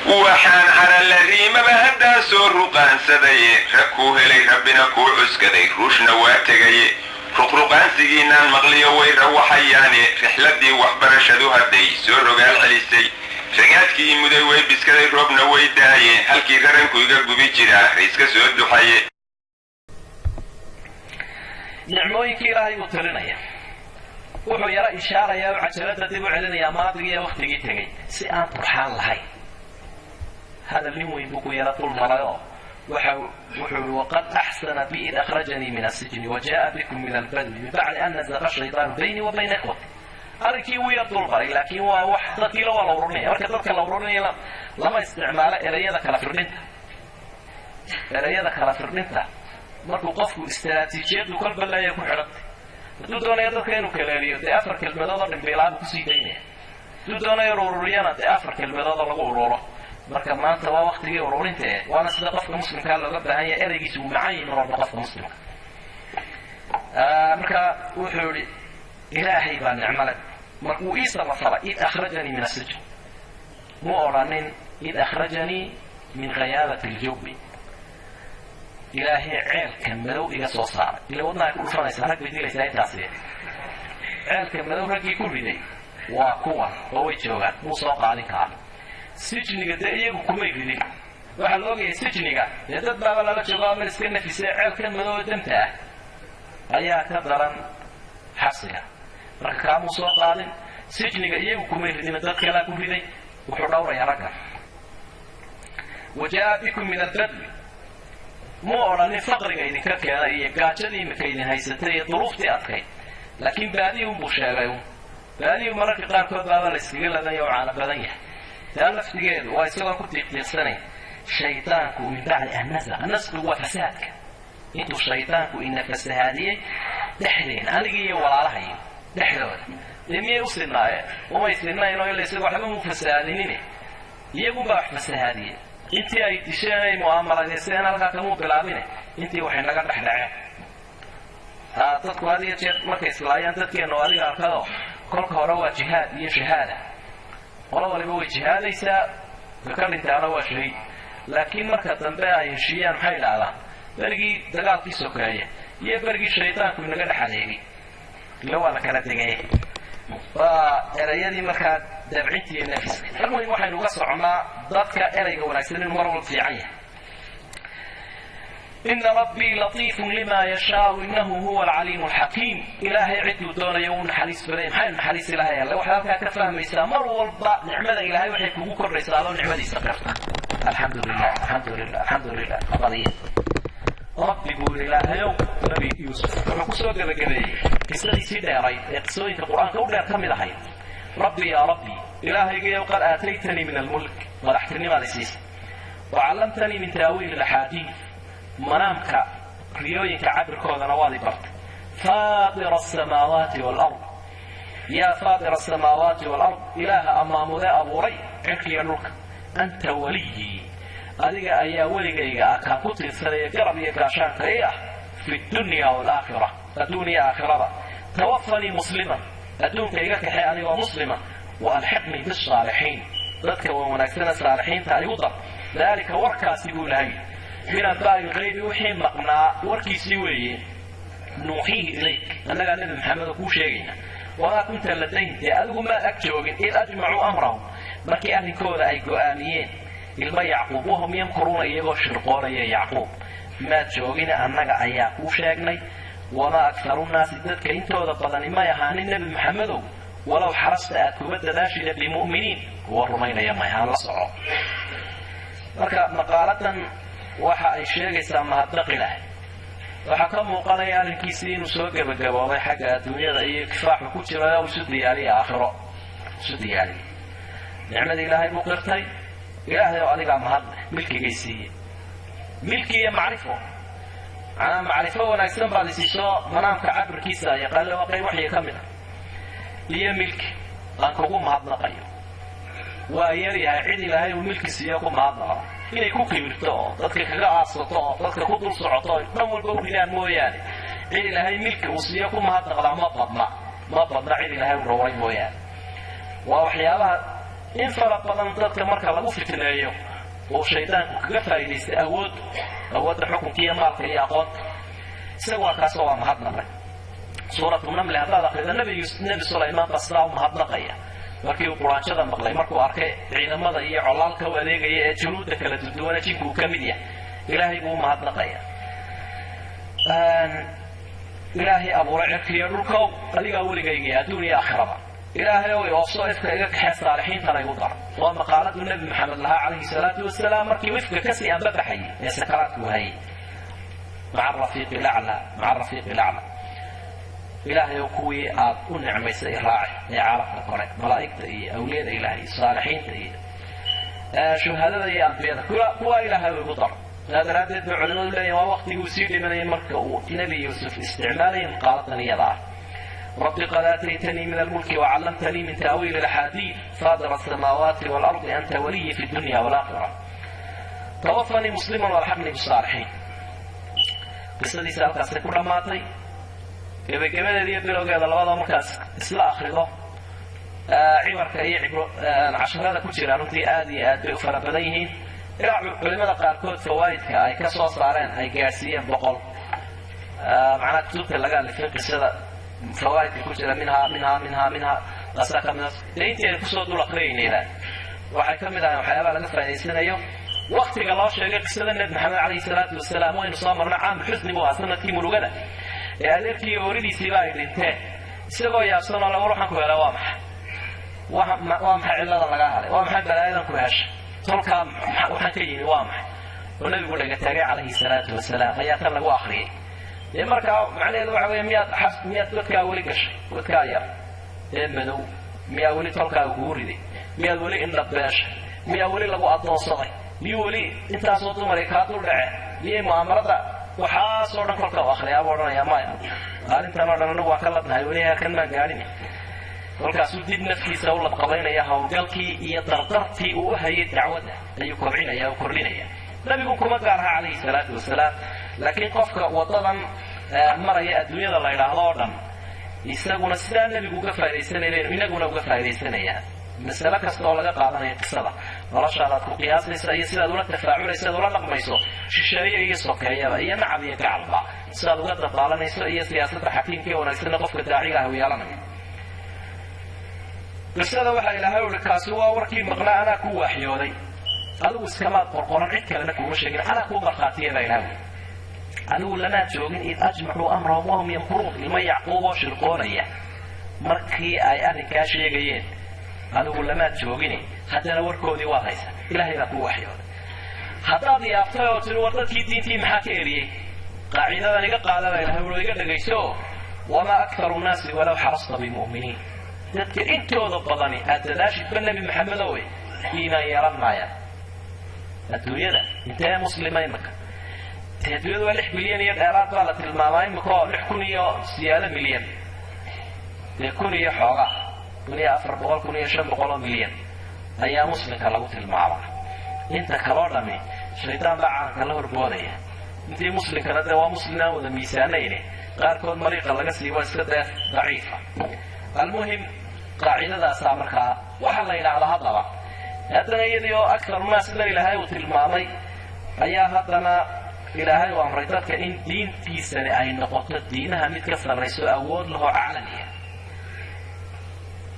Waxaan caralariimaba haddaa soo ruqaansadaye, rag kuu helay rabbina kuu cuskaday, ruushna waa tegaye. Ruqruqaansigiinaan maqliyo way rawaxayaane, rixladii waxbarashadu hadday soo rogaal celisay. Ragaadkii muday way biskaday, roobna way daaye, halkii raranku iga gubi jiraa raiska soo duxaye. Nicmooyinkii Ilaahay uu tirinaya, wuxuu yaro ishaarayaa oo cajalada dib u celinayaa maadigii iyo wakhtigii tegay si aan turxaan lahayn. Hadal nin weyn buu ku yaro dul marayoo waxa wuxuu ihi: "Waqad axsana bi id akhrajanii min asijni wa jaa'a bikum min albadwi min bacdi an nazaqa shaytaanu baynii wa bayna ikhwati." Arrinkii wuu yar dul maray, laakiin waa wax dadkiila waa la ururinaya. Marka dadka la ururinaya lama isticmaalo ereyada kala firdhinta. Ereyada kala firdhinta markuu qofku istaraatiijiyadu kolba leeya ku xidhantay. Hadduu doonayo dadka inuu kaleeliyo, dee afar kelmadood oo dhimbiilaabu kusii daynaya. Hadduu doonayo inuu ururiyana, dee afar kelmadood oo lagu ururo. Marka maanta waa waktigii ururinta e, waana sida qofka muslimkaa looga baahan yahay. Ereygiisu uu macan yahay mar walba qofka muslimka. Marka wuxuu yihi: Ilaahay baa nicmale marka wuu ii samafalay. "Id akhrajanii min asijn" mu odhanin "id akhrajanii min ghayaabati aljawi". Ilaahay ceelka madow iga soo saaray. Ila wadnaha ku dhufanaysaa, rag bay dilaysaa intaasi. Ceelka madow raggii ku riday waa kuwan oo way joogaan, muu soo qaadin karaa. Sijniga dee iyagu kumay ridin, waxaa la ogayay sijniga dee dad baaba lala joogo ama iska nafisay. Ceelkan madow danta ah ayaa ka daran xabsiga. Marka kaamuu soo qaadin, sijniga iyagu kumay ridin, dad kalaa ku riday. Wuxuu dhowrayaa ragga. "Wa jaa bikum min albadwi" muu odhanin faqriga idinka keenay iyo gaajadii imika idin haysatay iyo duruuftii adkayd, laakiin baadiyuunbuu sheegay. Baadiyu mararka qaarkood baaba la iskaga ladanya oo caano badan yahay. Taa laftigeedu waa isagoo ku tiiqtiiqsanay shaydaanku. "Min bacdi an nasaqa", nasqigu waa fasaadka. Intuu shaydaanku ina fasahaadiyey dhexdeen, anigii iyo walaalahay dhexdooda. Dee miyay u sinnaayeen? Umay sinnayn oo ila isaga waxba muu fasahaadinine, iyagunbaa wax fasahaadiyey. Intii ay disheen ay mu'aamaladeyseen halkaa kamuu bilaabine, intii waxay naga dhex dhaceen. Dadku had iyo jeer markay islaayaan dadkeenna oo adiga arkado, kolka hore waa jihaad iyo shahaada, qolo waliba way jihaadaysaa, ka dhintaana waa shahiid. Laakiin marka dambe ay heshiiyaan maxay idhaahdaan? Berigii dagaalkii sokeeye iyo berigii shaydaanku inaga dhex adeegay, ila waa la kala degay. Waa erayadii markaa dabcintiiyo nafiska. Almuhim, waxaynu uga soconnaa dadka erayga wanaagsan inuu mar walba fiican yahay. "Ina rabbii latiifun lima yashaau inahu huwa alcaliimu alxakiim." Ilaahay cidduu doonayo uu naxariis baday. Maxay naxariis Ilaahay alle? Waxaad halkaa ka fahmaysaa mar walba nicmada Ilaahay waxay kugu kordhaysaa adoo nicmadiisa qirta. Alxamdu lilah, alxamdu lilah, alxamdu lilah. Qadiya rabbi buu yidhi Ilaahayow. Nabi Yuusuf wuxuu kusoo gebagabeeyey qisadiisii dheerayd ee qisooyinka Qur-aanka u dheer ka mid ahayd: "Rabbi, yaa rabbi, Ilaahaygayow, qad aataytanii min almulk", madaxtinimaad isiisay, "wa callamtanii min taawiili alaxaadiid", manaamka riyooyinka cabirkoodana waad i bartay. "Faatira asamaawaati waalard, yaa faatira asamaawaati waalard", Ilaaha amaamude abuuray cirkiiyo dhulka. "Anta waliyii", adiga ayaa weligayga ah, kaan ku tiirsanaya, garab iyo gaashaanka i ah, fi dunya waalaakhira, adduun iyo aakhirada. "Tawafanii musliman", adduunka iga kaxee anigoo muslima. "Wa alxiqnii bisaalixiin", dadka wan wanaagsana saalixiinta igu dar. "Daalika", warkaasi buu Ilahay, "min anbaa'i lghaybi", wixii maqnaa warkiisii weeye. "Nuuxiihi ilayk", annagaa Nebi Maxamed oo kuu sheegayna. "Wamaa kunta ladayhim", dee adigu maad ag joogin, id ajmacuu amrahum, markii arrinkooda ay go'aamiyeen ilmo Yacquub, wahum yamkuruuna, iyagoo shirqoolaya Yacquub maad joogina, annaga ayaa kuu sheegnay. "Wamaa akharu nnaasi", dadka intooda badani may ahaanin, Nebi Maxamedow, walow xarasta aad kuba dadaashida, bimu'miniin, kuwa rumaynaya may ahaan. La soco. Marka maqaaladan waxa ay sheegaysaa mahadnaq Ilaahay. Waxaa ka muuqanaya arrinkiisii inuu soo gebagaboobay xagga adduunyada iyo kifaaxu ku jira oo isu diyaariya aakhiro isu diyaariyay. Nicmada Ilaahay buu qirtay. Ilaahay oo adigaa mahadleh, milkigay siiyey, milki iyo macrifo, macnaa macrifo wanaagsan baad isiiso, manaamka cabirkiisa yaqaanle, waa qayb waxyiga ka mid ah, iyo milki aan kugu mahadnaqayo. Waa yaryahay cid Ilaahay uu milki siiyo ku mahadnaqo inay ku kibirto oo dadka kaga aadsato oo dadka ku dul socoto oo dhan walba u ridaan mooyaane. Cid Ilaahay milki uu siiyo ku mahadnaqdaa ma badna, ma badna, cid Ilaahay u dhowray mooyaane. Waa waxyaabaha In fara badan dadka marka lagu fitneeyo uu shaydaanku kaga faa'iidaystay awood, awoodda xukunka iyo maalka iyo aqoonta. Isaga waa kaasoo waa mahadnaqay. Suuratu Namli haddaad akrida, Nebi Sulaymaan baa sidaa u mahadnaqaya markii uu quraanjada maqlay, markuu arkay ciidamada iyo colaalka u adeegaya ee junuudda kala duduwana jinku uu ka mid yahay. Ilaahay buu u mahadnaqaya. Ilaahay abuuray cirka iyo dhulkow, adigaa weligayga adduun iyo aakhiraba. Ilaahay ow, oofso, ifka iga kaxee, saalixiintana igu dar. Waa maqaaladuu Nebi Maxamed lahaa calayhi salaatu wasalaam markii uu ifka kasii anbabaxayay ee sakaraadku hayay: maca arafiiqi lacla, maca arafiiqi lacla. Ilaahay ow, kuwii aad u nicmaysay raaci ee caalamka kore, malaa'igta iyo awliyada Ilaahay iyo saalixiinta iyo shuhadada iyo ambiyada, kuwaa Ilaahay igu dar. Saa daraaddeed bay culimadu leeyihin waa waqtigii uu sii dhimanayay marka uu Nebi Yuusuf isticmaalayay maqaaladan iyada ah: rabbi qad aataytanii min almulki wacallamtanii min ta'wiili alaxaadiid, faadira asamaawaati waalardi, anta waliyi fi dunya walaakhira, tawafanii musliman walxaqnii bisaalixiin. Qisadiisa halkaasay ku dhammaatay. Gebagabadeeda iyo bilowgeeda labada markaas isla akrido, cibarka iyo casharada ku jira runtii aad iyo aad bay u fara badan yihiin, ilaa culimada qaarkood fawaa'idka ay ka soo saareen ay gaadhsiiyeen 100. Macnaha kutubta laga alifay qisada fawaa'idka ku jira, minhaa minhaa minhaa minhaa taasaa ka mid a. Dee intii aynu kusoo dul akriyaynayna waxay ka mid ahayn waxyaabaha laga faa'idaysanayo. Waktiga loo sheegay qisada Nebi Maxamed calayhi salaatu wasalaam waynu soo marnay, caam xusni buu ahaa, sanadkii murugada ee adeerkii iyo ooridiisiiba ay dhinteen. Isagoo yaabsanoo laba waxaan ku helay waa maxay? Waa maxay cilladan lagaa helay? Waa maxay balaayadan ku heshay? Tolkaa waxaan ka yimi waa maxay? Oo Nebigu dhegataagay calayhi salaatu wasalaam ayaa tan lagu akhriyay. Dee markaa macnaheedu waxa weeye, miyaad godkaa weli gashay? Godkaa yar ee madow miyaa weli tolkaaga kugu riday? Miyaad weli indhabeeshay? Miyaa weli lagu addoonsaday? Miyuu weli intaasoo dumaray kaa dul dhaceen? Miyay mu'aamarada waxaasoo dhan kolka u akhriyaa buu odhanayaa, maya, arrintan oo dhan anagu waan ka ladnahay, weli kan maan gaadhin. Kolkaasuu dib naftiisa u ladqabaynaya, howlgalkii iyo dardartii uu u hayay dacwadda ayuu kobcinaya oo kordhinaya. Nabigu kuma gaarha calayhi salaatu wasalaam, laakiin qofka waddadan maraya adduunyada la idhaahdo oo dhan isaguna sidaa nebigu uga faa'idaysanayeen inaguna uga faa'idaysanayaa. Masale kasta oo laga qaadanaya qisada noloshaadaad ku qiyaasaysa iyo sidaad ula tafaaculaysa, ad ula dhaqmayso shisheeye iyo sokeeyaba iyo nacab iyo gacalba, sidaad uga dabaalanayso iyo siyaasadda xakiimka ee wanaagsanna qofka daaciga ah u yeelanayo. Qisada waxaa Ilaahay uhi: kaasi waa warkii maqnaa, anaa ku waaxyooday, adigu iskamaad qorqoran, cid kalena kuuma sheegin, anaa kuu markhaatiya baa Ilahay. Adigu lamaad joogin id ajmacuu amrahum wahum yamkuruun, ilmo Yacquub oo shirqoonaya markii ay arrinkaa sheegayeen adigu lamaad joogine, haddana warkoodii waad haysa, Ilaahay baa kuu waxyooday. Haddaad yaabtay oo tiri, war dadkii diintii maxaa ka eriyey? Qaacidadan iga qaadaba, Ilahay wuxuu iga dhegayso: wamaa akharu nnaasi walow xarasta bimu'miniin. Dadka intooda badani aad dadaashidba, Nebi Maxamedowe, iimaan yeelan maayaan. Adduunyada intee muslima imika? Dee adduunyada waa 6 bilyan iyo dheeraad baa la tilmaamaa imika, oo 6,000 iyo siyaado milyan, dee kun iyo xoogaa, 1,400, 1,500 oo milyan ayaa muslimka lagu tilmaamaa. Inta kaloo dhami shaydaan baa calanka la horboodaya. Intii muslimkana dee waa muslim aan wada miisaanayne, qaarkood mariiqa laga siibo iska dee daciifa. Almuhim, qaacidadaasaa markaa waxaa la yidhaahdaa. Haddaba haddana iyadii oo akharu naas sidan Ilaahay uu tilmaamay ayaa haddana Ilaahay uu amray dadka in diintiisani ay noqoto diinaha mid ka sarrayso, awood lahoo caalamiya: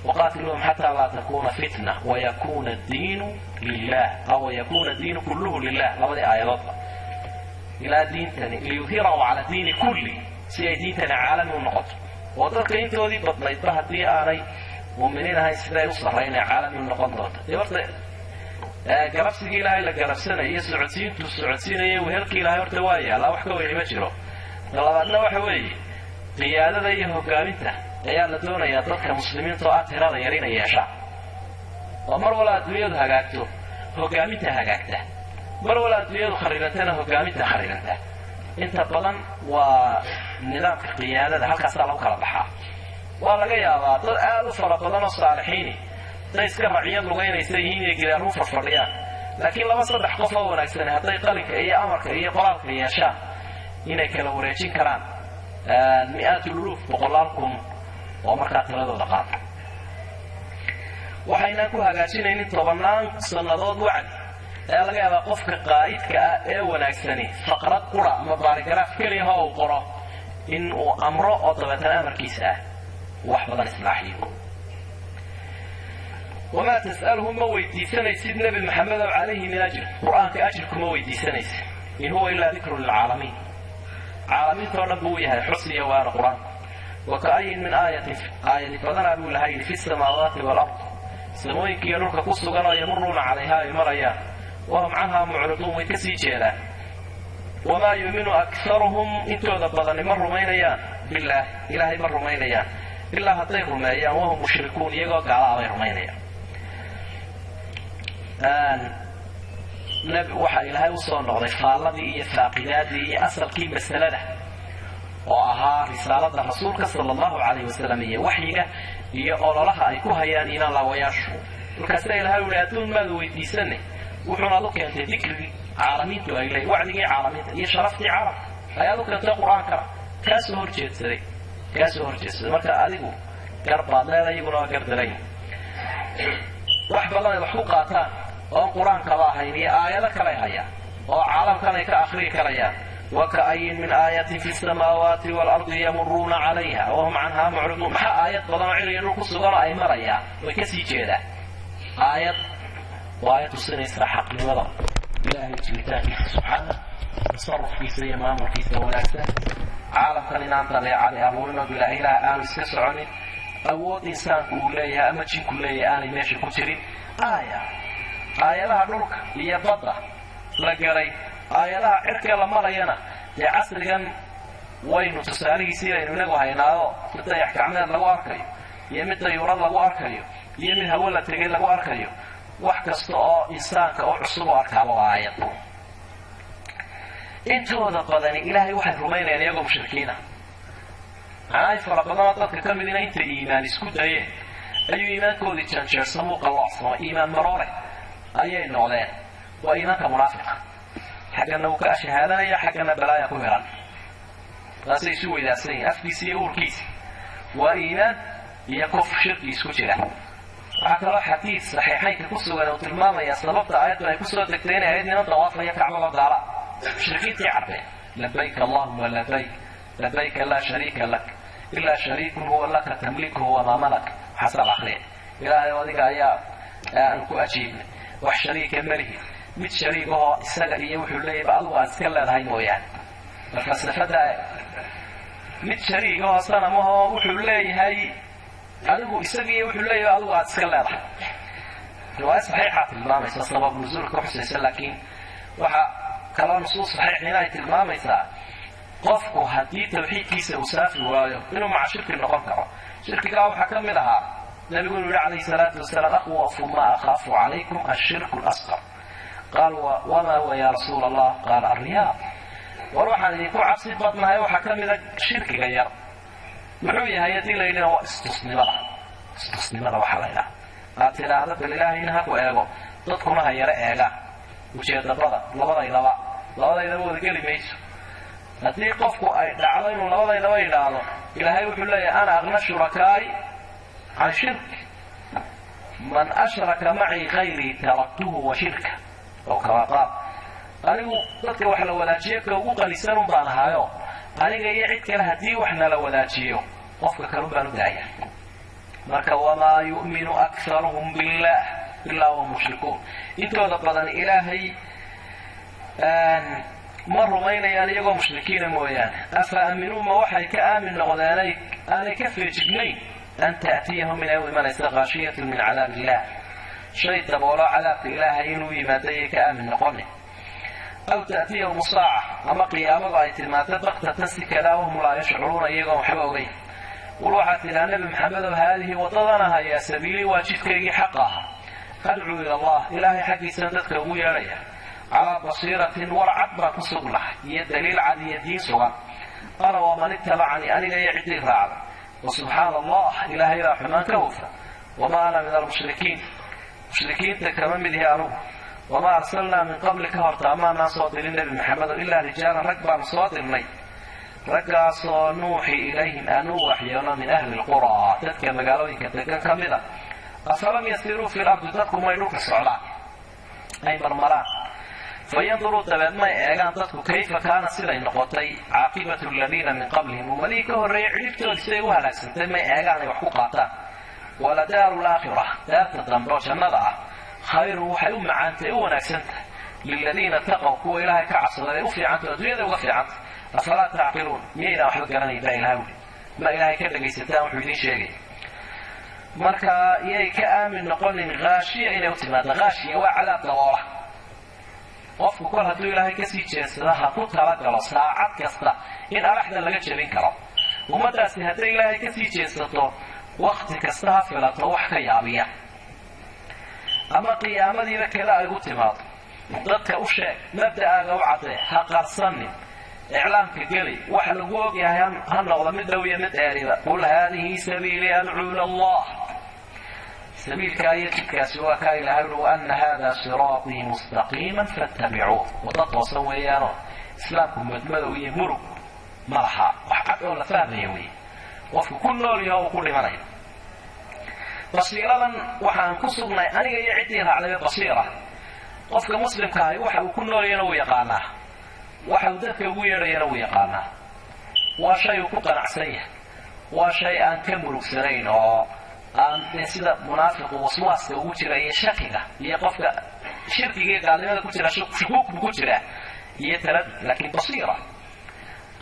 waqaatiluuhum xataa laa takuuna fitna wayakuuna addiinu lilah, aw wayakuuna diinu kulluhu lilah. Labadii aayadoodba ilaa diintani liyudhirahu cala diini kulli, si ay diintani caalami u noqoto, oo dadka intoodii badnaydba haddii aanay muuminiin ahayn siday u sarraynaya caalami u noqon doonta. Dee horta garabsigii Ilaahay la garabsanayo, socodsiintuu socodsiinaya, wehelkii Ilahay horta waa yaallaa, wax ka weyni ma jiro. Labaadna waxa weeye qiyaadada iyo hogaaminta ayaa la doonayaa dadka muslimiinta oo ah tirada yar inay yeeshaan, oo mar wala adduunyadu hagaagto hogaaminta hagaagta, mar wala adduunyadu kharibantana hogaaminta kharibanta. Inta badan waa nidaamka qiyaadada halkaasaa lagu kala baxaa. Waa laga yaabaa dad aada u fara badan oo saalixiini hadday iska raciyad lugaynaysa yihiin iyo gidaaruu farfadhiyaan, laakiin laba saddex qof oo wanaagsan hadday qalinka iyo amarka iyo qoraalka yeeshaan inay kala wareejin karaan mi'aat uluuf, boqolaal kun oo markaa tiradooda qaata. Waxaynaan ku hagaajinaynin 10 sannadood wacdi ayaa laga yaabaa qofka qaa'idka ah ee wanaagsani faqrad qura ama baarigaraaf keliyaha uu qoro in uu amro oo dabeetana amarkiisa ah wax badan islaaxiyo. Wamaa tas'aluhum, ma weydiisanaysid Nebi Maxamedow, calayhi min ajr, qur-aanka ajir kuma weydiisanaysid. In huwa ilaa dikrun lilcaalamiin, caalamiintoo dhan buu yahay xus iyo waana qur-aanku. Wa ka'ayin min aayatin, aayadi badanaa buu laha yidhi, fi samaawaati waalard, samooyinkiiyo dhulka ku sugan oo yamuruuna calayhaa, ay marayaan, wahum canhaa mucriduun, way ka sii jeedaan. Wamaa yuuminu akharuhum, intooda badani ma rumaynayaan, billaah, ilaahay ma rumaynayaan, ilaa hadday rumeeyaan wahum mushrikuun, iyagoo gaalaa bay rumaynayaan. Waxaa Ilaahay usoo noqday faalladii iyo faaqidaadii iyo asalkii masalada oo ahaa risaalada rasuulka sala allahu calayhi wasalam iyo waxyiga iyo ololaha ay ku hayaan iimaan laawayaashu. Markaasaa Ilahay uhi, adduun maadu weydiisanay, wuxuunaad u keentay dikrigii caalamiintu ay leeyiin, wacdigii caalamiinta iyo sharaftii caalamka ayaad u keentay qur-aankana kaasoo horjeedsaday, kaasoo horjeedsaday. Marka adigu gar baad leedahay, iyaguna waa gardarayn. Wax badan ay wax ku qaataan oon qur-aankaba ahayn iyo aayado kalay hayaan oo caalamkan ay ka akhriyi karayaan. Waka'ayin min aayatin fi samaawaati waalardi yamuruuna calayha wahum canhaa mucriduun. Maxaa aayad badan oo ciriya dhul ku suganoo ay marayaan, way ka sii jeedaan? Aayad waa aayad tusinaysaa xaqnimada Ilaahay, jiritaankiisa subxaana, tasarufkiisa iyo maamulkiisa wanaagsan, caalamkan inaan daleecadi abuurin oo bilaa ilaah aanu iska soconin, awood insaanku uu leeyahay ama jinku leeyahay aanay meesha ku jirin. Aaya aayadaha dhulka iyo badda la galay, aayadaha cirka la marayana dee casrigan waynu tusaalihiisii aynu inagu haynaayo, mid dayax gacmeed lagu arkayo iyo mid dayuurad lagu arkayo iyo mid hawo la tegay lagu arkayo. Wax kasta oo insaanka u cusub oo arkaaba waa aayad. Intooda badani Ilaahay waxay rumaynayaan iyagoo mushrikiina. Macnaa fara badanoo dadka ka midina intay iimaan isku dayeen ayuu iimaankoodii janjeersamuu qalloocsamo, iimaan maroore ayay noqdeen. Waa iimaanka munaafiqa, xaggana wuu ka shahaadanaya, xaggana balaaya ku hiran, taasay isu weydaarsan yihin afkiisa iyo uurkiisa. Waa iimaan iyo kufr, shirki isku jira. Waxaa kaloo xadiid saxiixaynka ku sugan uu tilmaamaya sababta aayaddu ay kusoo degtay inay ahayd niman dawaafaya kacbada, gaala mushrikiintii carbeed. Labayk allahuma labayk, labayka laa shariika lak ilaa shariikun huwa laka tamlikuhu wamaa malak. Waxaasaa la akriya. Ilaahay adiga ayaa aan ku ajiibnay, wax shariika malihi, mid shariig ahoo isaga iyo wuxuu leeyayba adigu aad iska leedahay mooyaane. Bal falsafada, mid shariig ahoo sanamahoo wuxuu leeyahay adigu isaga iyo wuxuu leeyahay adigu aad iska leedahay. Riwaaya saxiixa tilmaamaysa sabab nusuulka xusaysa, laakiin waxaa kaloo nusuus saxiixina ay tilmaamaysaa qofku haddii tawxiidkiisa uu saafi waayo inuu maca shirki noqon karo. Shirkigaa waxaa ka mid ahaa nabigu inuu yihi calayhi salaatu wasalaam: akhwafu maa akhaafu calaykum ashirku lasqar. Qaal: wamaa huwa yaa rasuula Allah? Qaala: alriyaa. War waxaan idinku cabsi badnahay waxaa ka mida shirkiga yar, muxuu yahay? Haddii la yidhina, waa istusnimada. Istusnimada waxaa la ydhaha aad tidhaahda bal Ilaahayna ha ku eego, dadkuna ha yaro eegaan. Ujeedabada labadaydaba labadaydaba wada geli mayso. Haddii qofku ay dhacdo inuu labadaydaba yidhaahdo, Ilaahay wuxuu leeyahay: ana aqna shurakaa'i can shirk, man ashraka macii kayrii taraktuhu wa shirka, oo kamaa qaal. Anigu dadka wax la wadaajiyo ka ugu qanisanun baan ahaayo, aniga iyo cid kale haddii wax nala wadaajiyo, qofka kalun baan u daaya. Marka wamaa yu'minu akharuhum billah ilaa wahum mushrikuun, intooda badan Ilaahay ma rumaynayaan iyagoo mushrikiina mooyaane. Afa aaminuu, ma waxay ka aamin noqdeenay aanay ka feejignayn, an ta'tiyahum, inay u imanaysa, khaashiyatun min cadaab illah, shay daboolo cadaabka Ilaahay inuu yimaadayay ka aamin noqone, aw ta'tiyahum saaca, ama qiyaamadu ay timaado, baktatan, si kadaa, wahum laa yashcuruuna, iyagoon waxba ogeyn? Qul, waxaad tidhaa Nebi Maxamedow: haadihi, waddadana hayaa, sabiilii, waa jidkaygii xaqa aha, adcuu ila Allah, Ilaahay xaggiisana dadka ugu yeedhaya, calaa basiiratin, war cad baan ku sugnahay iyo daliil cad iyo diin sugan, ana waman ittabacanii, aniga iyo ciddii raacda, wa subxaana Allah, Ilaahay baa xumaan ka hufa, wamaa ana min almushrikiin, mushrikiinta kama mid ihi anugu. Wamaa arsalnaa min qablika, horta amaanaan soo dirin Nebi Maxamedo, ilaa rijaalan, rag baanu soo dirnay, raggaasoo nuuxi ilayhim, aanu waxyeelno, min ahli lquraa, dadka magaalooyinka degan ka mid a. Afalam yasiiruu fi lardi, dadku may dhulka socdaan ay marmaraan, fayanduruu dabeed may eegaan dadku kayfa kaana siday noqotay caaqibatu aladiina min qablihim, ummadihii ka horreeyay cidhibtoodii siday u halaagsantay may eegaan ay wax ku qaataan. Waladaaru laakhira, daarta dambe oo jannada ah, khayrun waxay u macaantay u wanaagsan tahay liladiina taqow, kuwa ilaahay ka cabsaday ay u fiicantah, adduunyada uga fiicantah. Afalaa tacqiluun, miyaynaa waxba garanayn baa ilahay wuli, ma ilaahay ka dhagaysataan wuxuu idiin sheegay. Marka yay ka aamin noqonin haashiya inay u timaado. Haashiya waa cadaab daboola. Qofku kol hadduu ilaahay kasii jeedsada ha ku talagalo saacad kasta in alaxda laga jebin karo. Ummaddaasi hadday ilaahay kasii jeedsato wakti kasta ha filato wax ka yaabiya, ama qiyaamadiiba kale ay gu timaado. Dadka u sheeg, mabda'aaga u caddee, ha qarsanin, iclaamka geli, wax lagu ogyahay ha noqdo mid dhow iyo mid dheeriba. Qul haadihi sabiilii adcuu ila allah, sabiilkaa iyo jidkaasi waa kaa ilahay ui waana hada siraatii mustaqiima fattabicuuh. Wadda toosan weeyaanoo islaamku madmadow iyo murug ma laha, wax cad oo la fahmaya weeye, qofku ku nool yaho uu ku dhimanayo. Basiiradan waxaan ku sugnay aniga iyo ciddii raacdayba basiira. Qofka muslimka ahi waxa uu ku noolyana wuu yaqaanaa, waxa uu dadka ugu yeedhayana wuu yaqaanaa. Waa shay uu ku qanacsan yahay, waa shay aan ka murugsanayn oo aan dee sida munaafiqu waswaaska ugu jira iyo shakiga iyo qofka shirkiga iyo gaalnimada ku jira shukuukbu ku jira iyo taradud, laakiin basiira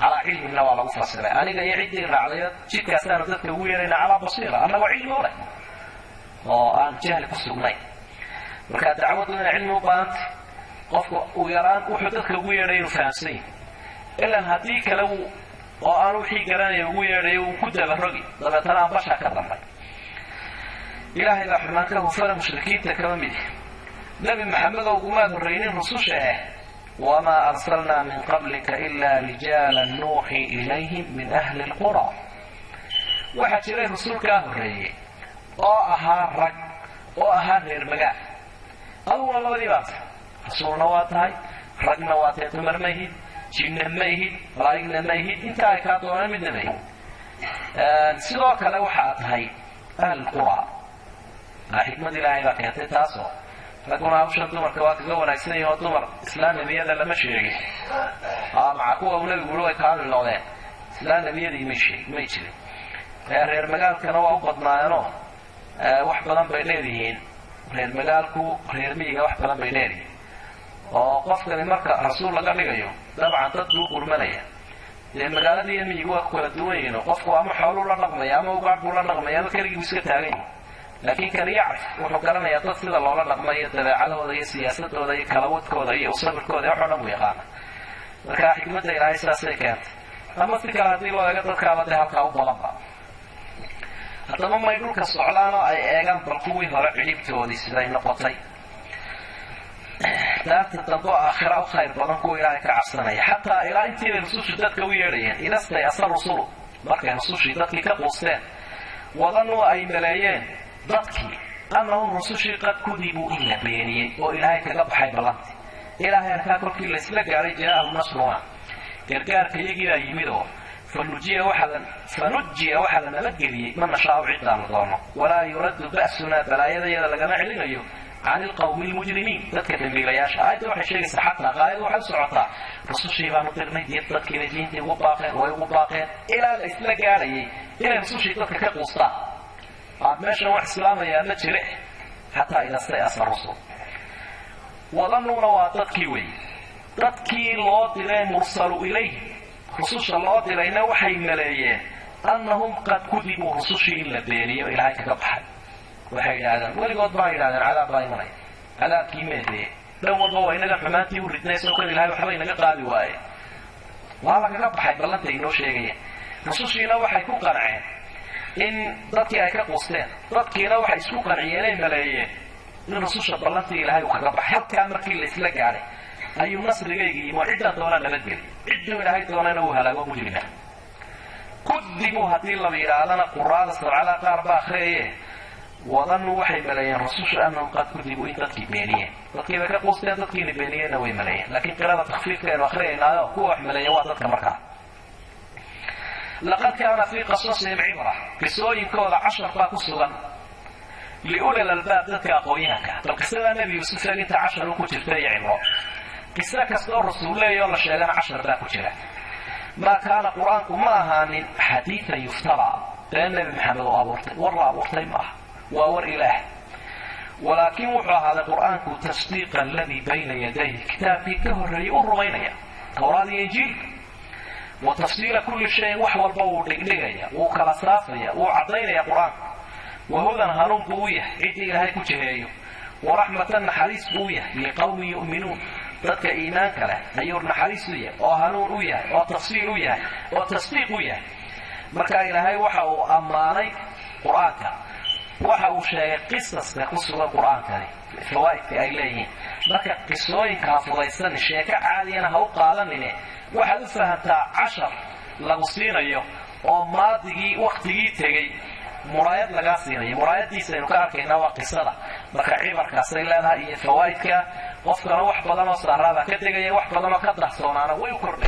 calaa cilmina waa lagu fasiray. Aniga iyo ciddii raacdayo jidkaasaanu dadka ugu yeedhayna calaa basiira, annagoo cilmi u leh oo aan jahli ku sugnayn. Marka dacwaddu inay cilmi u baahantay, qofku uu yaraan wuxuu dadka ugu yeedhay inuu fahamsan yahay, ilan haddii kale oo aan wixii garanaya ugu yeedhayo uu ku dabarogi, dabeetana aan basha ka dambay. Ilaahay baa xumaan ka hufana, mushrikiinta kama mid yahy. Nebi Maxamedow ugumaad horraynin rususha wamaa arsalnaa min qablika ilaa rijaalan nuuxii ilayhim min ahli alqura. Waxaa jiray rasuulkaa horreeyey oo ahaa rag oo ahaa reer magaal. Aduguna labadii baa tahay, rasuulna waa tahay, ragna waa tahay, dumar ma ihid, jinna ma ihid, malaa'igna ma ihid, inta ay kaa doonaan midna ma ihid. Sidoo kale waxaa tahay ahlulqura. Xikmad ilaahay baa keentay taasoo ragguna hawshan dumarka waa kaga wanaagsan yahi oo dumar islaam nebiyada lama sheegin. Maca kuwa uu nebigu ui way kaamil noqdeen, islaam nebiyadii may jirin. Reer magaalkana waa u badnaayeenoo wax badan bay dheeryihiin. Reer magaalku reer miyiga wax badan bay dheeryihiin, oo qofkani marka rasuul laga dhigayo dabcan dad buu gurmanaya. Dee magaaladii iyo miyigu waa ku kala duwan yihiin, qofku ama xooluu la dhaqmaya ama ugaadh buu la dhaqmaya ama keligii buu iska taagan yahay. Laakiin kani yacrif, wuxuu garanayaa dad sida loola dhaqmayo, dabeecadooda iyo siyaasadooda iyo kalawadkooda iyo usabirkooda waxoo dhan buu yaqaana. Marka xikmadda ilaahay saasay keentay. Ama si kale haddii loo eego dadkaaba dee halkaa u badanba. Haddaba may dhulka socdaan oo ay eegaan bal kuwii hore cidhibtoodii siday noqotay, daarta dambe oo aakhira u khayr badan kuwa ilaahay ka cabsanaya. Xataa ilaa intiibay rusushu dadka u yeedhayeen, idastay asa rusulu, markay rusushii dadkii ka quusteen, wadanuu ay maleeyeen dadkii annahum rusushii qad kudibuu in la beeniyey oo ilaahay kaga baxay ballantii. Ilaahay arkaa kolkii laysla gaadhay, jaaahum nasruna, gargaarka iyagii baa yimid oo fanujiya waxaa la nabadgeliyey man nashaau ciddaanu doono, walaa yuraddu ba'sunaa, balaayadayada lagama celinayo, can ilqawmi almujrimiin, dadka dambiilayaasha. Aayadda waxay sheegaysaa xataa qaayadu waxay u socotaa rusushii baanu dirnay, dadkiibay diintii ugu baaqeen, way ugu baaqeen ilaa la isla gaadhayay inay rusushii dadka ka quustaan. Meeshan wax islaamayaa ma jire. Xataa idastay asa rusul wadanuuna waa dadkii weeye, dadkii loo diray mursalu ilayh, rususha loo dirayna waxay maleeyeen annahum qad kudibuu, rusushii in la beeniyo ilaahay kaga baxay. Waxay yidhaahdeen weligood baa yidhahdeen cadaab baa imanaya, cadaabkii meedee dhan walba waa inaga xumaantii u ridnay, soo kan ilahay waxba inaga qaadi waaye, waa lagaga baxay ballanta inoo sheegaya. Rusushiina waxay ku qanceen in dadkii ay ka quusteen, dadkiina waxay isku qanciyeenay maleeyeen in rususha ballantii ilaahay uu kaga baxay. Halkaa markii laysla gaadhay ayuu nasrigayga yimi oo ciddaan doonaa nabadgeliy, cidduu ilaahay doonana uu halaago mujrima. Kudibuu haddii laba yidhaahdana quraada sabcada qaar baa akhriyaye, wadanuu waxay maleeyeen rususha annahum qad kudibuu, in dadkii beeniyeen, dadkiibay ka quusteen, dadkiina beeniyeenna way maleeyeen. Laakiin qirada takfiifka aynu akhriyaynaayo kuwa wax maleeya waa dadka markaa. Laqad kaana fii qasasihim cibra, qisooyinkooda cashar baa ku sugan, Liulil albaab, dadka aqoon-yahanka. Bal qisadaa Nebi Yuusuf eeg inta cashar ku jirta iyo cibro. Qiso kastoo rasuulleeyoo la sheegana cashar baa ku jira. Maa kaana, qur-aanku ma ahaanin, xadiidan yuftara, been Nebi Maxamed oo abuurtay, war la abuurtay ma aha, waa war Ilaah. Walaakin wuxuu ahaaday qur-aanku tasdiiqa aladii bayna yadayhi, kitaabkii ka horreeyey u rumaynaya, Towraad iyo Injiil, wa tafsiila kulli shayin, wax walba wuu dhigdhigaya, wuu kala saafaya, wuu caddaynaya qur-aanku. Wahudan, hanuun buu u yahay ciddii Ilaahay ku jiheeyo, waraxmatan, naxariis buu u yahay, liqawmin yu'minuun, dadka iimaanka leh ayuu naxariis u yahay oo hanuun u yahay oo tafsiil u yahay oo tasdiiq u yahay. Marka Ilaahay waxa uu ammaanay qur-aanka, waxa uu sheegay qisaska ku sugan qur-aankani fawaa'idka ay leeyihiin. Marka qisooyinka ha fudaysanin, sheeko caadiyana ha u qaadanine, waxaad u fahantaa cashar lagu siinayo oo maadigii wakhtigii tegey muraayad lagaa siinayo. Muraayadiisa aynu ka arkaynaa waa qisada. Marka cibarkaasay leedahay iyo fawaa'idka, qofkana wax badan oo saaraabaa ka degaya, wax badan oo ka dahsoonaana way u kordhay.